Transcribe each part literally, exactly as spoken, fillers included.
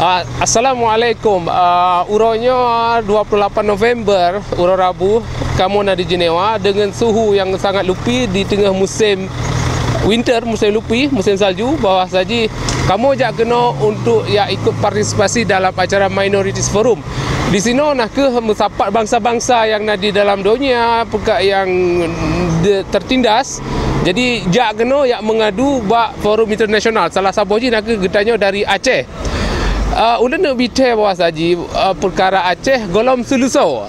Ah, Assalamualaikum. Ah, uroe nyoe dua puluh lapan November, uroe Rabu, kamoe na di Jenewa deungon suhu nyang sangat lupi di teungoh musém winter, musém lupi, musém salju, bahwa saji kamoe jak keunoe untuk jak ikut partisipasi dalam acara Minorities Forum. Di sinoe na kheueh meusapat bansa-bansa nyang na di dalam donya, peugah nyang de-, tertindas. Jadi jak keunoe jak meungadu bak forum internasional. Salah saboh jih na kheueh geutanyoe dari Aceh. Uh, ulôn neuk bithée bahwa saji, uh, peukara Aceh gohlom seuleusoe.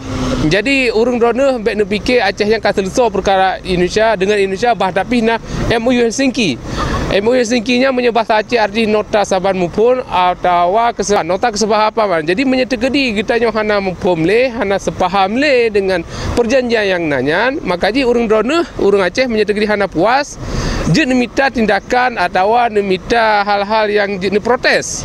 Jadi ureuëng droeneueh bék neupike Aceh nyang ka seuleusoe peukara Indonesia deungon Indonesia, bah tapi na M O U Helsinki. M O U Helsinki nyan meunyoe bahasa Aceh arti nota saban muphom atawa kesepahaman, nota kesepahaman. Jadi meunyoe teukeudi geutanyoe hana muphom lé, hana seupaham lé deungon perjanjian nyang na nyan, maka jih ureuëng droeneueh, ureuëng Aceh meunyoe teukeudi hana puas, jeuet neumita tindakan atawa neumita hal-hal nyang jeuet neuprotes.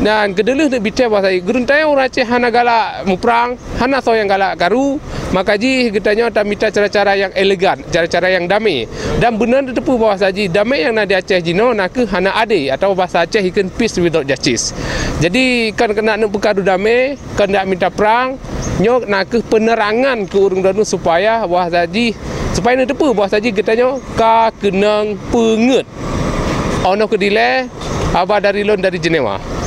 Dan keudeuh lheueh neubithée bahwa saji geutanyoe ureuëng Aceh hana galak muprang, hana soe nyang galak karu, maka jih geutanyoe tamita cara-cara nyang elegan, cara-cara nyang damé. Dan beuna neuteupeue bahwa saji damé nyang na di Aceh jinoe na kheueh hana adé atawa bahasa Aceh ikheun peace without justice. Jadi kon keuneuk neupeukaru damé, kon neuk mita prang, nyoe na kheueh peunerangan keu ureuëng droeneueh supaya bahwa saji, supaya neuteupeue bahwa saji geutanyoe ka keunong peungeuet. Ono keudilée, haba dari lôn dari Jenewa.